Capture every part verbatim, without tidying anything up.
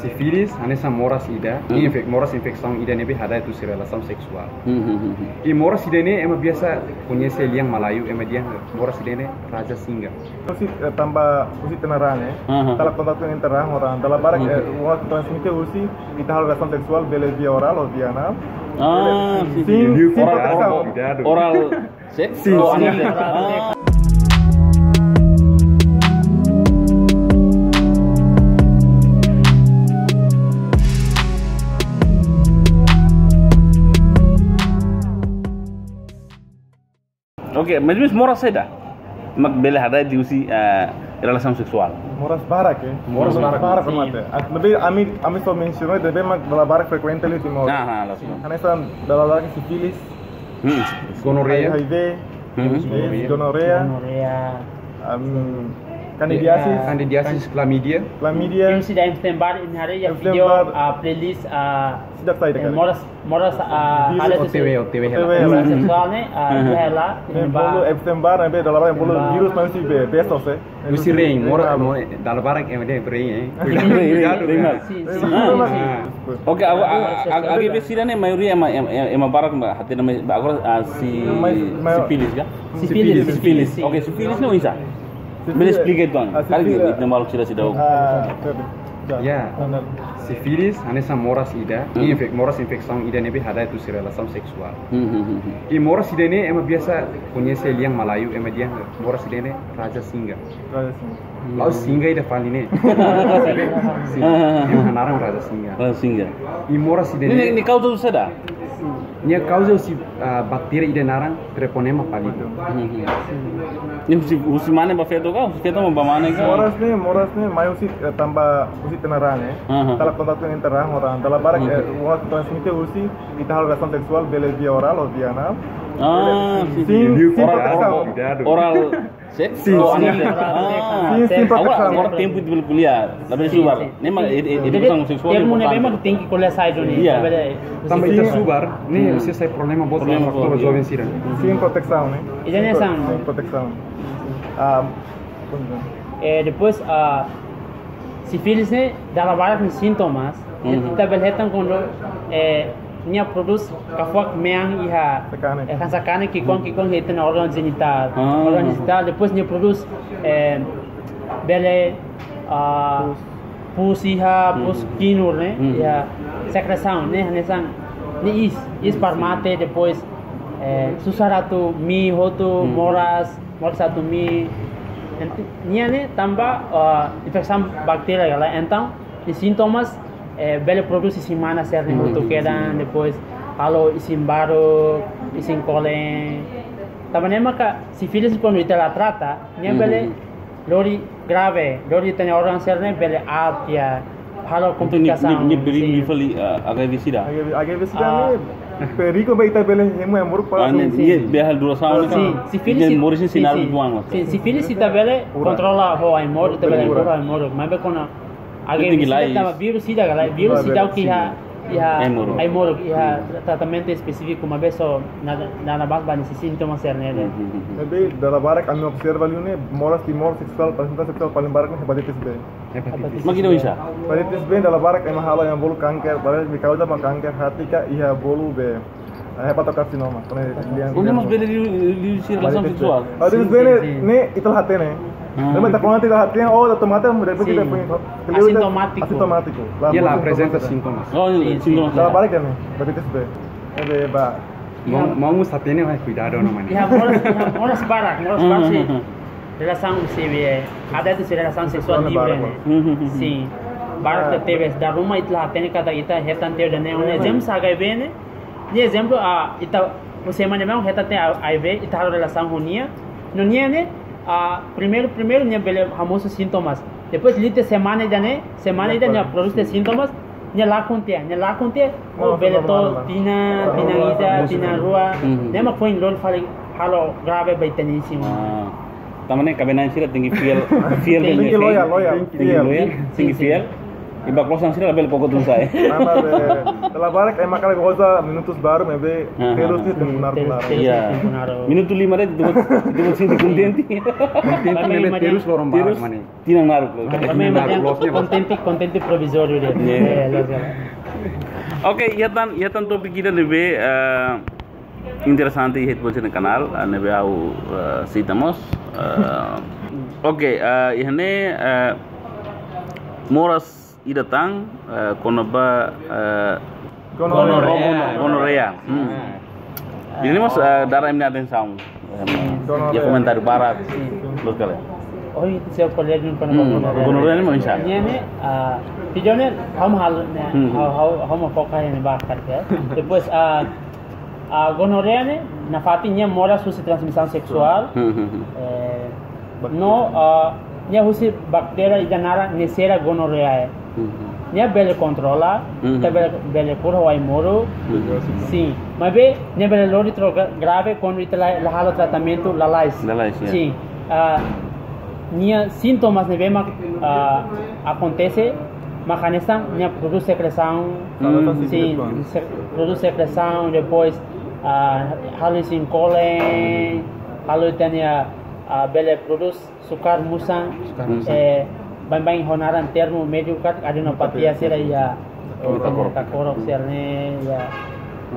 Sífilis, hanesan moras ida, Hmm. infek-, moras infesaun ida ne'ebé hada'et husi relasaun seksuál. Hmm, hmm, hmm, hmm. I moras ida-ne'e ema biasa koñese lian Malayu, ema dehan moras ida-ne'e raja singa. Husi, eh, tanba husi ita-nia ran, eh. Aha. Ita la kontaktu entre ran ho ran. Dala barak, Oke. eh, moras transmite husi ita halo relasaun seksuál bele via orál ou via anál. Ah, Bele, sin, sin, sin Orál, protesaun. orál, orál seks? Sin, Oh, sin. anál seks. Ah. Oke, mas, mas moras saida mak bele hada'et husi, eh, relasaun seksuál? Moras barak, eh. Moras barak. Barak, Sin. mate. At-, ne'ebé ami, ami só mensiona, ne'ebé mak dala barak frekuente liu iha Timor. Aha, langsung. Hanesan dala barak sífilis, Hmm. Gonorreia. H I V, Hmm. AIDS, gonorreia, Gonorreia. um, candidiasis, Ya. Candidiasis, chlamydia. Chlamydia. Tem sido em Epstein-Barr, em área Epstein-Barr. video, ah, playlist, ah, Sejak saya eh, dekat. moras, moras, ah, Virus. Ada tu O T W, si O T W, O T W, hela. ya. Seksual ni, ah, Hmm. dia hela, Ne'e ini bolu ba. Epstein-Barr, ne'ebé dala barak bolu Epstein-Barr. virus masih be, besos, eh. Husi rein, moras, Ah. moras, dala barak ema dehan rein, eh. Rein, rein, Kuidadu, rein, rein. Sin, sin, Ah. sin, sin. Ah. Oke, aku, aku, aku, aku, H I V sida-ne'e maioria ema, ema, ema barak ba, hatene mai, ba, agora, ah, si, Mas, mas sífilis, ka? Sífilis, Sífilis. sífilis, sin. Oke, sífilis ne'e oinsá? Sífilis. Bele esplika uitoan. Ah, Kali sífilis. ke, ita malu sida sida. Ah, oke, oke. Ya. Ya. Benar. Sífilis, hanesan moras ida, Hmm. infek-, moras infesaun ida ne'ebé hada'et husi relasaun seksuál. Hmm, hmm, hmm, hmm. I moras ida-ne'e ema biasa koñese lian Malayu, ema dehan moras ida-ne'e raja singa. Raja singa. La'ós singa ida fali ne'e. Sin. Ema hanaran raja singa. Raja singa. I moras ida-ne'e Ne'e, ne'e kauza saida? Nia kauza husi, ah, baktéria ida naran Treponema pallidum. Hmm, hmm. Ne'e husi, husi mane ba feto ka? Husi feto ba mane ka? Moras ne'e, moras ne'e, mai husi, eh, tanba husi ita-nia ran, eh. Aha. Ita la kontaktu entre ran ho ran. Dala barak, Hmm. eh, moras transmite husi ita halo relasaun seksuál bele via orál ou via anál. Ah, Bele, sin, sin, sin, sin Orál, protesaun. orál, orál seks? Sin, Oh, sin. anál seks. Ah. Sin, sin Agora, protesaun. agora tempu ita bele ko'alia. Labele Sin, subar. sin. Ne'e mak, Sin. ed-, ed-, Jadi, edukasaun seksuál termu ne'ebé importante. mak tenke ko'alia sai duni. Iya. Labele Tanba Sin. ita subar, ne'e Hmm. husi sai problema boot Problema ba boot, faktór iya. joven sira. Sin protesaun, eh. Ida-ne'e Sin pro-, hanesan. sin protesaun. Ah, Eh, depois, ah, sífilis ne'e dala barak nia sintomas. Mhm. Ita bele hetan kuandu, eh, nia prodús kafuak mean iha, Sakanek. eh, kan sakanek ki'ikoan, ki'ikoan iha ita-nia órgaun jenitál. Ah. Órgaun jenitál, depois nia prodús, eh, bele, ah, Pus. pus iha, pus Mhm. kinur ne'e, Mhm. iha sekresaun ne'e, hanesan, ne'e iis, iis Iis, para sim. mate, depois, eh, susar atu mii hotu, Mhm. moras, moras atu mii. Ent-, nia ne'e tanba, ah, infesaun baktéria ka lae. Entaun, nia sintomas, eh, bele prodús isin-mana sira-ne'e Mhm. hotu kedan, depois halo isin-baruk, isin-kolen. Tanba ne'e maka sífilis kuandu ita la trata, nia Mhm. bele lori grave, lori ita-nia órgaun sira-ne'e bele aat, ya, halo Entaun, nia, komplikasaun, nia, nia perigu sin. Liu fali, ah, H I V sida. H I V, H I V sida Ah. ne'e perigu ba ita bele hemu ai-moruk para Ah, ne'e, Sin. nia bele halo durasaun, Sin, ne'e. sífilis Nia it-, moris ne'e sin, sinar sin. buang, mas. Sin, sífilis ita bele Kura. kontrola ho ai-moruk, ita Bele bele kura. kura ho ai-moruk. Maibé kona Nia H I V tenke sida lais. tanba vírus sida ka lae, vírus Vírus sida sida. ke iha, iha Ai-moruk. ai-moruk, iha Hmm. tratamentu espesífiku, maibé só na, na, na base ba ne'e sintomas sira-ne'e. Hmm, hmm, hmm, hmm. Ne'ebé dala barak ami observa liu ne'e, moras Timor seksuál, paling seksuál paling barak ne'e hepatitis B. Hepatitis. Hepatitis Mak ida B. oinsá? Hepatitis B dala barak ema halo ema bolu kanker, padahal nia kauza mak kanker hati ka iha bolu be, eh, hepatokarsinoma. Kone lian, Oh, ne'e lian mós bolu. bele liu, liu, liu husi relasaun Hepatitis B. seksuál? Hepatitis B Sin, ne'e, sin. ne'e ita la hatene. Ah. Ne'e mak ita kuandu ita la hatene, oh, ita mate, depois Sin. ita foi, Asintomátiku. asintomátiku. La, Nia la moras aprezenta sintomas. sintomas. Oh, Sin, sin. sintomas. Dala barak ne'e, hepatitis B. Ne'ebé ba. Maun, maun mós hatene, mas kuidadu ona, maun. Iha moras, iha moras barak, moras barak, sin. Relasaun husi be, hada'et husi relasaun seksuál Seksuál livre barak. ne'e. Hmm, hmm, hmm, hmm. Sin. Barak Ah. tebes, dala ruma ita la hatene katak ita hetan tiha ona ne'e. Hmm. Ezemplu, H I V ne'e. Nia ezemplu, ah, ita, husi ema ne'ebé hetan tiha H I V, ita halo relasaun ho nia. No nia ne'e, ah, primeiru, primeiru nia bele hamosu sintomas. Depois, liu tiha semana ida-ne'e, semana ida nia Depois. prodús tiha sintomas, nia lakon tiha, nia lakon tiha, oh, Mosu bele to'o normal. tinan, tinan ida, Mosu tinan normal. rua. Mhm. Ne'e mak foin lori fali halo grave ba ita-nia isin. Ah. Tanba ne'e kaben-na'in sira tenke fiél, fiél Tenke mesmu. loyal, loyal, Tenke fiél. loyal, Sin, tenke sin. fiél. I ba klosan sira bele koko tun sai. Tanba be, dala barak ema kala goza minutus baru, maibé Ah, terus ah, ni tempu naruk terus, laran. Terus Iya. tempu naruk. Minutu lima de'it, itu buat, itu buat sini kontente. Kontente Tapi maibé memang terus dia loron barak Terus mane. tinan naruk. Loh. Tapi memang dia Loss-nya, Bos. kontente, kontente provizóriu dia. Iya. Iya, loss ya. Oke, iha tan, iha tan tópiku ida ne'ebé, eh, interesante iha ita-boot sira-nia kanál, eh, ne'ebé ha'u, eh, sita mós. Eh, oke, eh, iha ne'e, eh, moras ida tan, eh, kona-ba, eh, Gonorreia. gonorreia. Hmm. Ah. Jadi ini mós, eh, dada imi-nia atensaun. Gonorreia. Ya komentáriu barak. Loos kala. Oh, itu siapa lihat ni pernah Hmm, gonorreia. gonorreia ne'e mak oinsá? Ne'e, ne'e, ah, vídeo ne'e ha'u halo ne'e, Hmm. ha'u, ha'u, ha'u foka iha ne'ebá karik ya. Depois, ah, ah, gonorreia ne'e, nafatin nia moras husi transmisaun seksuál. Hmm, hmm, hmm. Eh, no, ah, nia husi baktéria ida naran Neisseria gonorrhoeae. Hmm. Nia bele kontrola, Hmm. ita bele, bele kura ho ai-moruk. Hmm. Sin. Maibé, nia bele lori to'o gra-, grave kuandu ita la, la halo tratamentu lalais. Lalais, ya. Sin. Ah, nia sintomas ne'ebé mak, ah, akontese, mak hanesan nia prodús sekresaun, Hmm. sin, se-, prodús sekresaun, depois, ah, halo isin-kolen, halo ita-nia, ah, bele prodús sukar musan, Sukar musan. eh, baibain ho naran termu médiku karik adenopatia sira iha, Kakorok. kakorok sira-ne'e, ya,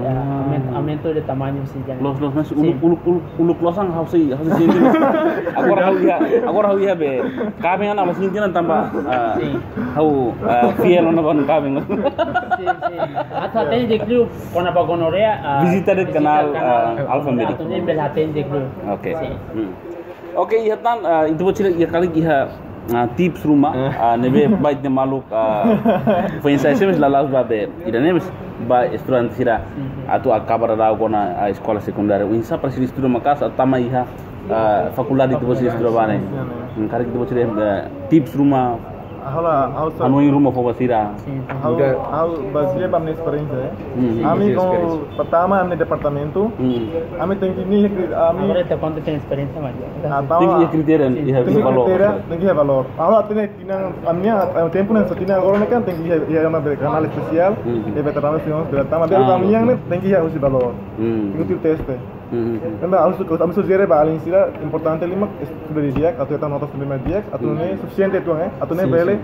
ya, Ah. aumen-, aumento de tamaño sira-ne'e. Loos, loos, mas Sin. uluk, uluk, uluk, uluk klosan ha'u sei, ha'u sei sente. Agora ha'u iha, agora ha'u iha be. Kaben ona, mas sente ona tanba, ah, Sin. ha'u, ah, fiél ona ba kaben. Sin, sin. Atu hatene di'ak liu kona-ba gonorreia, ah, Vizita de'it vizita kanál, kanál ah, Alfa Médico. Atu nune'e bele hatene di'ak liu. Oke. Sin. Hmm. Oke, iha tan, ah, ita-boot sira iha karik iha, ah, tips ruma, Eh. ah, ne'ebé ba ita-nia maluk, ah, foin-sa'e sira mós la la'ós ba be. Ida-ne'e mós ba estudante sira Mhm. atu akaba daudaun ona, ah, eskola sekundária. Oinsá para sira estuda maka'as atu tama iha, ah, fakuldade ita-boot sira estuda ba ne'e. Sin, sin. Hmm, karik ita-boot sira, eh, tips ruma, Halo, halo, sa- hanoin ruma fó ba sira. Sin. Ha'u, Udah. ha'u bazeia ba ami-nia esperiénsia, eh. Hmm. Ami Bazeia komu esperiénsia. pertama ami-nia departamentu, Hmm. ami tenke iha kri-, ami Agora ita konta tiha esperiénsia, mas. Ah, Tenke iha kritéria, Sin. iha Tenke iha valór. kritéria, tenke iha valór. Ha'u hatene tinan, ami-nia, eh, tempu ne'e sá tinan agora ne'e kan tenke iha, iha ona be kanál espesiál, Hmm. iha veteranu sira mós bele tama, be Ah. ami-nian ne'e tenke iha husi valór. Hmm. Tenke iha teste. Hmm. Tanba ami su-, ami sujere ba alin sira importante liu mak estuda didi'ak, atu hetan notas ne'ebé mak di'ak, atu Sin. nune'e sufisiente tuan, eh, atu nune'e Sin, bele, sin.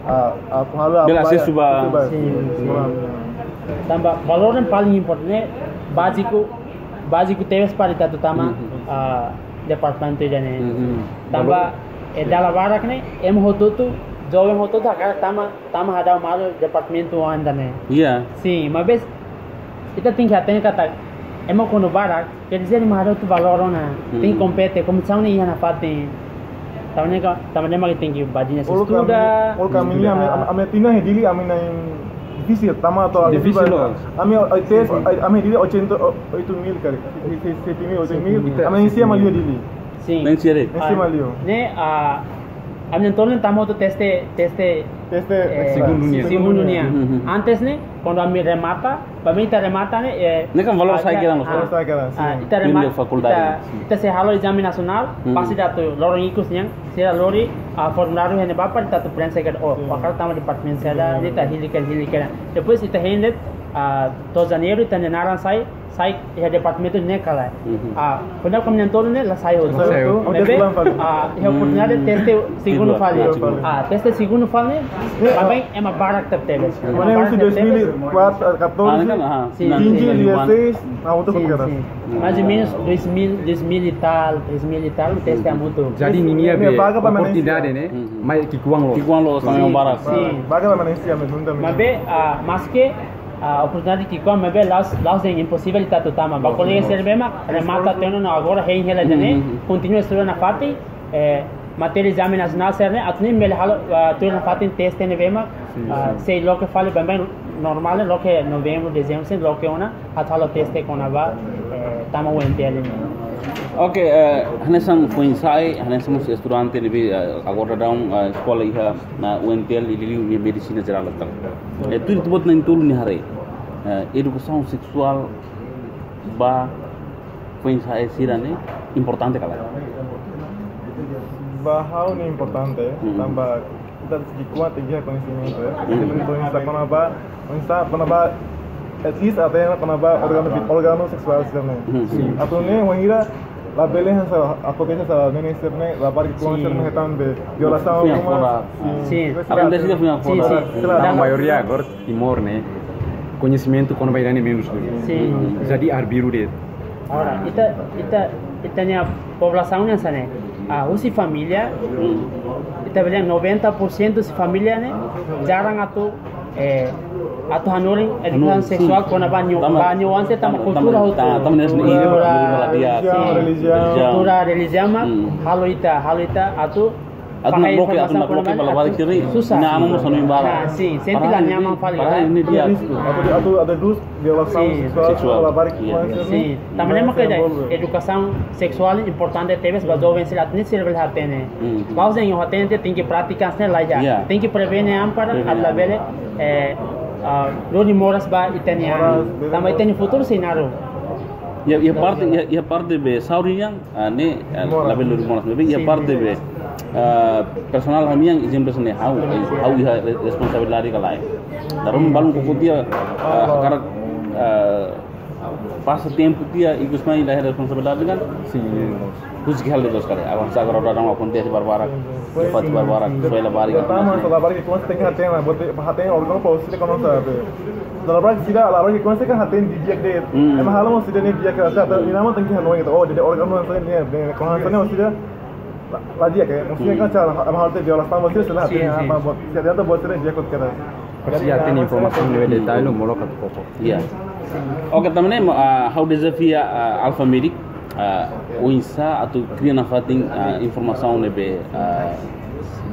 ah, ah, halo Bele apa ya, asesu ba. asesu ba, Sin. sin, sin. Tanba valór yang paling importante, báziku, báziku tebes para ita atu tama, Mhm. ah, departamentu ida-ne'e. Mhm. Tanba, Valór. eh, dala barak ne'e, ema hotu-hotu, joven hotu-hotu hakarak tama, tama hadau malu departamentu ida-ne'e. Iya. Sin, maibé ita tenke hatene katak, ema kuandu barak, quer dizer, ema hadotu valór ona. Hmm. Tenke kompete, kompetisaun ne'e iha nafatin. Tanba ne'e ka, tanba ne'e mak tenke badinas Uluk estuda. ami, uluk ami, Estuda. ami, ami, ami tinan iha Dili, ami na'in difisil, tama atu Difisil, difisil. loos. Ami, ai, tes, ai, ami Dili oitocentos, o-, oito mil karik. Se-, se-, sete mil, oito mil. Sete mil. Ami na'in-sia mak liu Dili. Sin. Na'in-sia de'it. Na'in-sia Ah, mak liu. Ne'e, ah, ami na'in-tolu ne'e tama hotu teste, teste, Teste eh, Segundu nian. segundu nian. Mhm. Antes ne'e, kuandu ami remata, baibain ita remata ne'e, eh, Ne'e kan valór ah, sai ita, kedan, ah, Valór sai kedan, ah, sin. ita Fin de remata, fakuldade. ita, Sin. ita sei halo ezame nasionál, Hmm. pasti ita atu loron ikus nian, sira lori, ah, formuláriu iha ne'ebá para ita atu preenxe kedas, oh, Sin. hakarak tama departamentu saida, Sin. ita hili kedas, hili kedas. Depois ita hein de'it, ah, to'o Janeiru ita-nia naran sai, sai iha departamentu ne'e ka lae. Mhm. Ah, kuandu ami na'in-tolu ne'e la sai hotu. La sai hotu. Maibé, Oke, ulang fali. ah, iha Hmm. oportunidade teste segundu Kedua, fali. ya, segundu. Ah, teste segundu fali ne'e, Ya. baibain ema barak tebes. Ema Mana barak husi tebes. dois mil e quatro, catorze, Ah, ne'e kan, ah, Sin, ne'e sin. quinze, dezasseis, ah, outro Sin, outro sin. Hmm. Mais ou menos dois mil, dois mil e tal, três mil e tal, teste Hmm. hamutuk. Jadi ninia Ne'e be vaga ba oportunidade, Malaysia. né? Hmm. Mai ki'ikoan loos. Ki'ikoan loos, Sin, sama yang barak. sin. Vaga ba Malaysia, mas não dá Maibé, ah, maske ah, oportunidade ki'ikoan, maibé la'ós, la'ós dehan imposivel ita atu tama. Ba La'ós, kolega la'ós. sira ne'ebé mak remata tiha ona no agora hein hela ida-ne'e, Mhm. kontinua estuda nafatin, eh, matéria ezame nasionál sira-ne'e, atu nune'e bele halo, ah, tuir nafatin teste ne'ebé mak, Sin, ah, sin. sei loke fali baibain normál, loke novembru, dezembru, sei loke ona, atu halo teste kona-ba, eh, tama U N T L ne'e. Oke, eh, hanesan foin-sa'e, hanesan mós estudante ne'ebé, eh, agora daudaun, eh, eskola iha, ah, U N T L, liuliu iha medisina jerál tan. Eh, tuir ita-boot na'in-tolu nia haree. Eh, edukasaun seksuál ba foin-sa'e sira-ne'e importante ka lae? Ba ha'u ne'e importante, Hmm. tanba Ita segi kuat tenke iha koñesimentu, ya. Hmm. Sempre ita oinsá kona-ba, oinsá kona-ba, at least até kona-ba órganu, órganu seksuál sira-ne'e. Hmm. Sim. Atu nune'e, wainhira labele hanesan akontese hanesan ne'e sira-ne'e, labarik ki'ikoan sira-ne'e hetan be violasaun. Sim, ruma. Sim. Akontese ida fui. Sim, sim. Klaru. Maioria agora Timor ne'e, koñesimentu kona-ba ida-ne'e menus duni. Sim. Jadi arbiru de'it. Agora, ita, ita, ita-nia populasaun hanesan ne'e, ah, husi família, ita bele noventa por cento husi família ne'e jarang atu, eh, atu hanorin edukasaun seksuál kona-ba nia, ba nia oan sira tanba kultura hotu. Tanba, tanba, tanba, tanba, kultura, relijiaun, relijiaun. Kultura, relijiaun mak halo ita, halo ita atu Atu fahe bloke, atu informasaun bloke kona-ba labarik atu sira-ne'e. Susar. Nia aman mós hanoin barak. Ah, sim, sente la nyaman fali. Para ini dia. Atu, atu ada dus violasaun seksuál, seksuál. Labarik ki'ikoan sira-ne'e. Sim, tanba ne'e mak ida, edukasaun seksuál importante tebes ba joven sira, atu nune'e sira bele hatene. Hmm. La'ós de'it hatene tenke pratika hanesan ne'e, lae. Ya. Tenke prevene an para atu labele, eh, ah, lori moras ba ita-nia an. Moras, bele. Tanba ita-nia futuru sei naruk. Ya, ya parte, ya, ya parte be saúde nian, ah, ne'e, ah, labele lori moras. Maibé iha parte be, ah, personál ami-nian, ezemplu hanesan ne'e ha'u, eh, ha'u iha re-, responsabilidade ka lae. Dala ruma balun koko tiha, ah, hakarak, ah, pasa tempu tiha, ikus mai la iha responsabilidade kan? Sim. Husik hal de dos kali. Avansa agora daudaun akontese barbarak, fatin barbarak, soe labarik. Pertama, soe labarik ki'ikoan tenke hatene, buat hatene órganu polísia kono sabe. Labarik sira, labarik ki'ikoan sira kan hatene didi'ak de'it. Hmm. Ema halo mós sira-ne'e di'ak, atu ina mós tenke hanoin, oh, jadi órganu hanesan ne'e, ne'e, kono hanesan ne'e mós sira la, la di'ak, eh. Maksudnya kan cara, ema halo tiha violasaun mós sira la hatene, sim, sim. Ema buat, sira atu buat sira di'ak kot kera. Presiza hatene informasaun ne'ebé detalle, molok atu koko. Ya. Oke, tanba ne'e, ah, ha'u dezafia, ah, Alpha Medic, ah, oinsá atu kria nafatin, ah, informasaun ne'ebé, ah,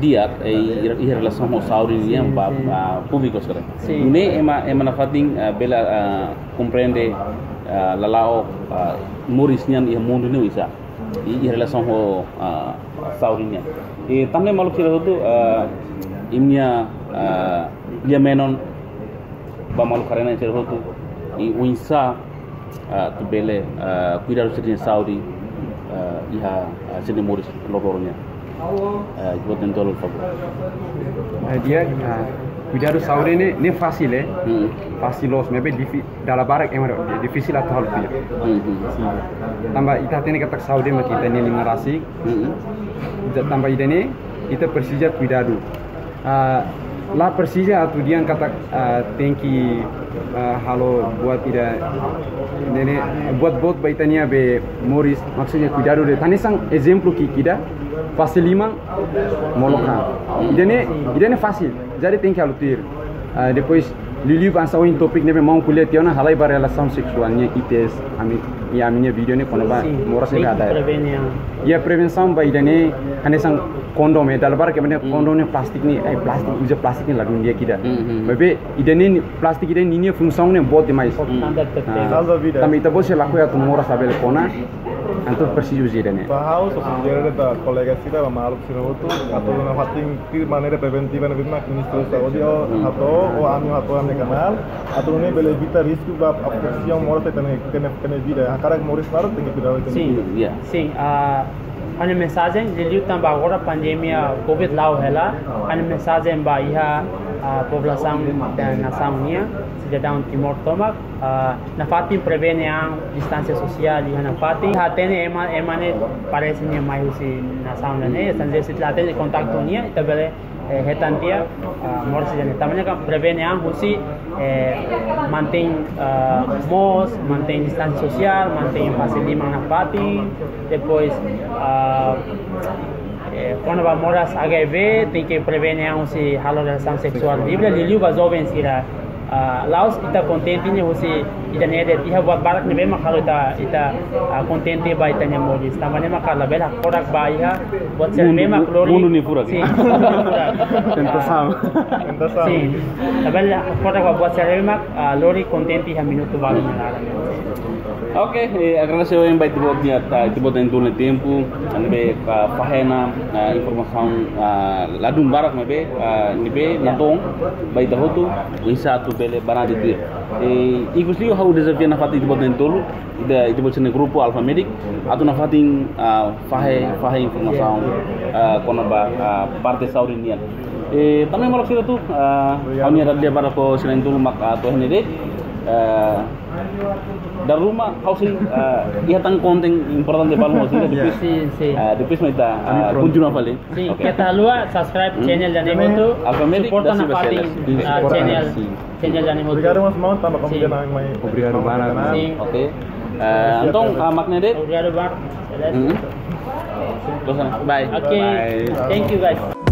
di'ak, eh, iha, iha relasaun ho saúde nian ba, ah, públiku sira. Sim. Nune'e ema, ema nafatin, ah, bele, ah, komprende, ah, lala'ok, ah, moris nian iha mundu ne'e oinsá. I, iha relasaun ho, ah, saúde nian. I tanba ne'e maluk sira hotu, ah, imi-nia, ah, lia-menon ba maluk karena sira hotu, i oinsá, ah, atu bele, ah, kuidadu sira-nia saúde, ah, iha, ah, sira-nia moris loroloron nian. Ah, ita-boot na'in-tolu, por favor. Ah, di'ak, ah, kuidadu saúde ne'e, ne'e fasil, eh. Hmm. Fasil loos, maibé difi-, dala barak ema difisil atu halo tuir. Hmm, hmm. Sim. Tanba ita hatene katak saúde mak ita-nia liman rasik. Hmm. Ja-, tanba ida-ne'e, ita presiza kuidadu. Ah, la presiza atu dehan katak, ah, tenke, ah, halo buat ida ne'e, buat boot ba ita-nia be moris, maksudnya kuidadu de'it. Hanesan ezemplu ki'ik ida, fase liman, molok an. Ida-ne'e, ida-ne'e fasil, jadi tenke halo tuir. Ah, depois, liuliu ba hanesan ohin tópiku ne'ebé maun ko'alia tiha ona, halai ba relasaun seksuál nian, I T S, ami, iha ami-nia vídeo ne'e kona-ba, sim, moras ne'e, tenke ada, eh. Prevene an. Iha prevensaun ba ida-ne'e, hanesan kondom, eh, dala barak ke mana, hmm, kondom ne'e plástiku ne'e, ai, plástiku, uza plástiku ne'e ladún di'ak ida. Hmm, hmm. Maibé, ida-ne'e, plástiku ida-ne'e nia funsaun ne'e boot demais. Importante, ah, perfeito. Salva vida. Tanba ita-boot sei lakohi atu moras labele kona, entaun presiza uza ida-ne'e. Ba ha'u, só sujere ba kolega sira, ba maluk sira hotu, atu nafatin tuir maneira preventiva ne'ebé mak Ministériu Saúde, hmm, hato'o, ou ami hato'o ami-nia kanál, atu nune'e bele evita risku ba afetasaun moras iha ita-nia, ita-nia, ita-nia vida. Hakarak moris naruk tenke kuidadu ita-nia vida. Sim, ya. Sim, ah, ha'u-nia mensajen, liuliu tanba agora pandemia covid la'o hela, ha'u-nia mensajen ba iha, ah, populasaun, eh, nasaun nian, sidadaun Timor tomak, ah, nafatin prevene an, distánsia sosiál, iha nafatin. Hatene ema, ema ne'e parese nia mai husi nasaun ne'e, hmm, estranjeiru, se ita la hatene kontaktu nia, ita bele, eh, hetan tiha, ah, moras ida-ne'e. Tanba ne'e kan prevene an husi, eh, mantein, ah, moos, mantein distánsia sosiál, mantein fase liman nafatin, depois, ah, eh, kona-ba moras H I V, tenke prevene an husi halo relasaun seksuál livre, liuliu ba joven sira. Ah, la'ós ita kontente ne'e husi ida-ne'e de'it, iha buat barak ne'ebé mak halo ita, ita, ah, kontente ba ita-nia moris. Tanba ne'e mak labele hakfodak ba iha buat sira ne'ebé mak lori. Mundu ne'e furak. Sim, mundu ne'e furak. Tentasaun. Tentasaun. Sim. Labele hakfodak ba buat sira ne'ebé mak, ah, lori kontente iha minutu balu nia laran. Oke, eh, agradese ba ita-boot nia, ah, ita-boot na'in-tolu nia tempu, ne'ebé, ah, fahe ona, ah, informasaun, ah, ladún barak ne'ebé, ah, ne'ebé, ya, natoon ba ita hotu, oinsá atu bele banadi tuir. Eh, ikus liu ha'u dezafia nafatin ita-boot na'in-tolu, ita, ita-boot sira-nia grupu Alpha Medic, atu nafatin, ah, fahe, fahe informasaun, ah, kona-ba, ah, parte saúde nian. Eh, tanba ema sira tu, ah, ha'u-nia dada barak ho sira na'in-tolu mak atu hene de'it. Ah, dala ruma ha'u sei, ah, iha tan konten importante balu ho sira depois. Sin, sin. Ah, depois mai ita, ah, kontinua fali. Sin, oke. Keta haluha subscribe channel Jani Hotu. Alpha Medic, suporta nafatin, ah, channel, channel Jani Hotu. Obrigadu, maun, tanba konvida mai. Obrigadu barak. Sin. Oke. Ah, entaun, ah, mak ne'e de'it. Obrigadu barak. Hmm. Bye. Oke. Bye. Thank you, guys.